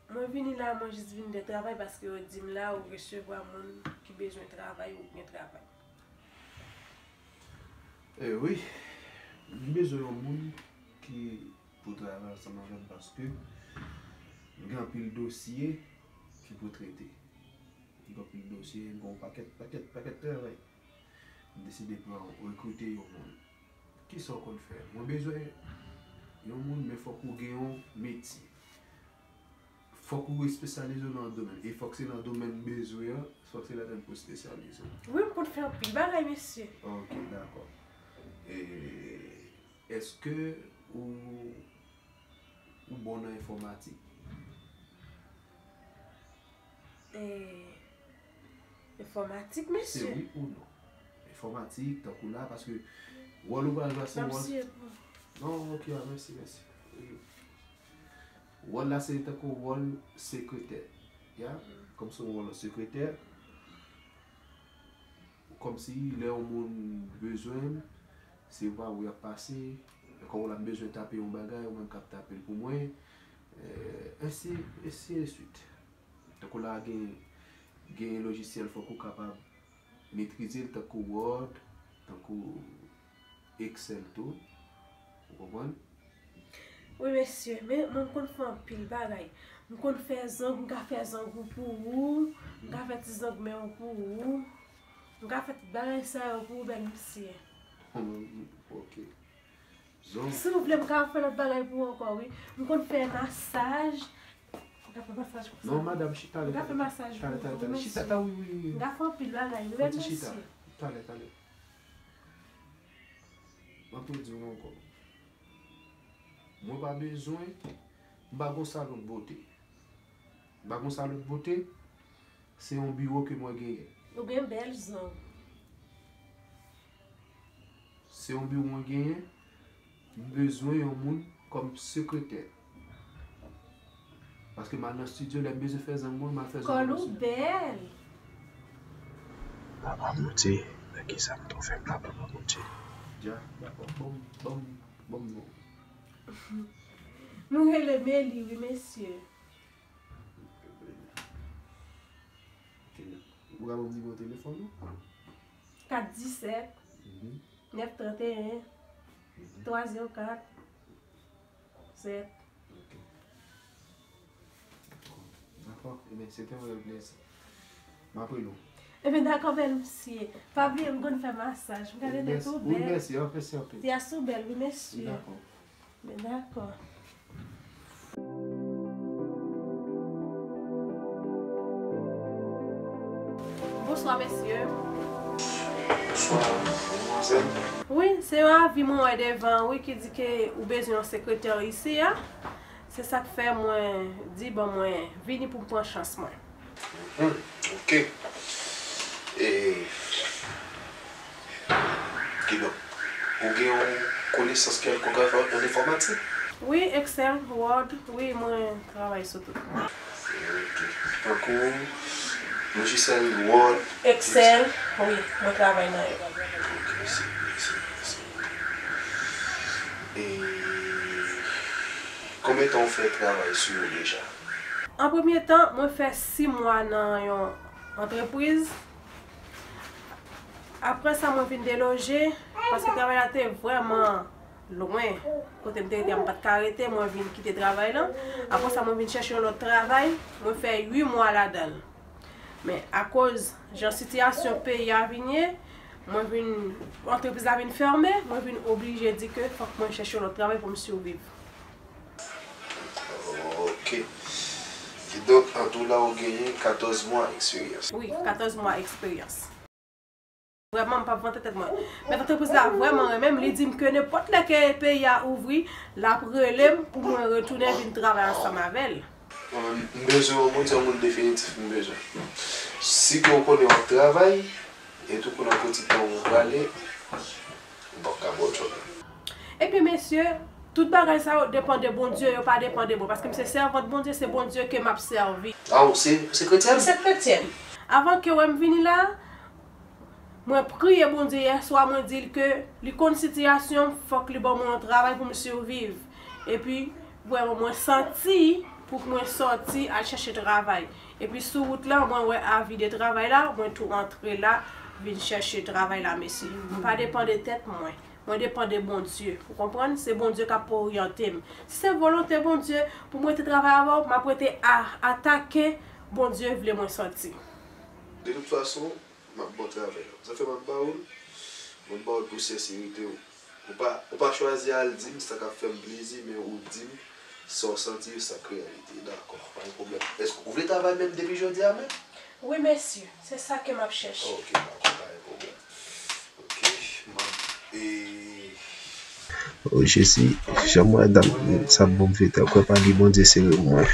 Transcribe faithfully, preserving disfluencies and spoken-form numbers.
Mwen vini la, mwen jis vin de travay paske yo di m la ou resevwa moun ki bezwen travay ou gen travay. E wi, m bezwen yon moun ki pou travay ansanm avè m paske m gen anpil dosye ki pou trete. M gen anpil dosye, m gen yon pakèt, pakèt, pakèt travay. M deside pran, rekrite yon moun. Kisa w konn fè? Mwen bezwen yon moun, men fòk ou gen yon metye. Fòk ou espesyalize w nan yon domèn. E fòk se nan domèn m bezwen an, fòk se ladan l pou w espesyalize w. Wi, m konn fè anpil bagay, mesye. Ok, dakò. E, èske ou, ou bon nan enfòmatik? E, enfòmatik, mesye. Se wi ou non? Enfòmatik, tankou la, paske wòl ou pral jwe a se wòl. Non, ok, a, mèsi, mèsi. Wòl la se tankou wòl sekretè. Ya? Kòm se yon wòl sekretè, kòmsi lè yon moun bezwen m, se pa ou y ap pase, kòm w la m bezwen tape yon bagay, ou menm k ap tape l pou mwen, ensi, ensi de swit. Tankou la gen, gen lojisyèl fòk ou kapab metrize l tankou Word, tankou Excel tou. Ou konprann? Wi, mesye, men mwen m konn fè anpil bagay. M konn fè zong, m ka fè zong ou pou ou, m ka fè ti zong men w pou ou, m ka fè tout bagay sa yo pou ou, bèl mesye. Ok. Zong. Si w vle, m ka fè lòt bagay pou ou ankò, wi. M konn fè masaj. M ka fè masaj pou sa. Non, madanm, chita, m ka fè masaj pou ou. Talè, talè, talè. Chita, ta, wi, wi, wi. M ka fè anpil bagay, wi, bèl mesye. Talè, talè. M ap tou di w ankò. Mwen pa bezwen, m pa gon salon de bote. M pa gon salon de bote, se yon biwo ke mwen genyen. Ou gen bèl zong. Se yon biwo mwen genyen, m bezwen yon moun kòm sekretè. Paske m al nan estidyo, lè m bezwen fè zong mwen, m al fè zong mwen. Kòl ou bèl. Papa Bondye, nan kisa m tou fè m la, Papa Bondye? Dja, dakò, ban m, ban m, ban m non. Nou rele Meli, wi, mesye. Ou ka ban m nimewo telefòn ou? Kat disèt, nèf tranteyen, twa zewo kat, sèt. Dakò. Ebyen, se te yon rèv, mèsi. M ap rele w. Ebyen, dakò, bèl mesye. Pa bliye m konn fè masaj. M gade tèt ou bèl. Wi, mèsi, mèsi anpil. Ti as ou bèl, wi, mesye. Dakò. Ebyen, dakò. Bonswa, mesye. Bonswa, demwazèl. Wi, se yon avi mwen wè devan, wi, ki di ke ou bezwen yon sekretè isi a. Se sa k fè mwen di, bon, mwen vini pou m pran chans mwen. Hmm, ok. E, kidonk, ou gen yon konesans kèlkonk an, an enfòmatik? Wi, Excel, Word, wi, mwen travay sou tout. Ok. Tankou lojisyèl Word, Excel, wi, mwen travay nan yo. Ok, se byen, se byen, se byen. E konbyen tan ou fè travay sou yo deja? An premye tan, mwen fè sis mwa nan yon antrepriz. Apre sa, mwen vin deloje, paske travay la te vrèman lwen. Kote m te rete a, m pa t ka rete, mwen vin kite travay lan. Apre sa, mwen vin chèche yon lòt travay, mwen fè uit mwa ladan l. Men, akoz jan sitiyasyon peyi a vin ye, mwen vin, antrepriz la vin fèmen, mwen vin oblije di ke fòk mwen chèche yon lòt travay pou m siviv. Ok. Kidonk, an tou la, ou genyen katòz mwa eksperyans. Wi, katòz mwa eksperyans. Vrèman, m p ap vante tèt mwen. Mèt antrepriz la vrèman renmen m. Li di m ke nenpòt lè ke peyi a ouvri, l ap rele m pou mwen retounen vin travay ansanm avè l. M bezwen yon moun, se yon moun definitif m bezwen. Si ke w konnen w ap travay, e tou konnen yon ti tan ou prale, m p ap ka ba w djòb la. Ebyen, mesye, tout bagay sa yo depann de Bondye, yo pa depann de mwen, paske m se sèvant Bondye, se Bondye ke m ap sèvi. A, ou se, ou se kretyèn? M se kretyèn. Avan ke w wè m vini la, mwen priye Bondye yèswa, mwen di l ke li konn sitiyasyon m, fòk li ban mwen yon travay pou m siviv. Epi, vrèman, mwen santi pou mwen sòti al chèche travay. Epi sou wout la, mwen wè avi de travay la, mwen tou antre la, vin chèche travay la, mesye. M pa depann de tèt mwen. Mwen depann de Bondye. Ou konprann? Se Bondye k ap oryante m. Si se volonte Bondye pou mwen te travay avè w, m ap rete a, atake Bondye vle mwen sòti. De tout fason, m ap bon travay la. Zafè m ap ba ou l, mwen ba ou l pou sensirite w. Ou pa, ou pa chwazi al di m sa k ap fè m plezi, men ou di m sa w santi yo, sa k reyalite. Dakò, pa gen pwoblèm. Èske ou vle travay menm depi jodi a menm? Wi, mesye, se sa ke m ap chèche. Ok, dakò, pa gen pwoblèm. Ok, m ap. E... O Jezi, jan mwen dam sa bon m fete ankò pa li Bondye sere mwen.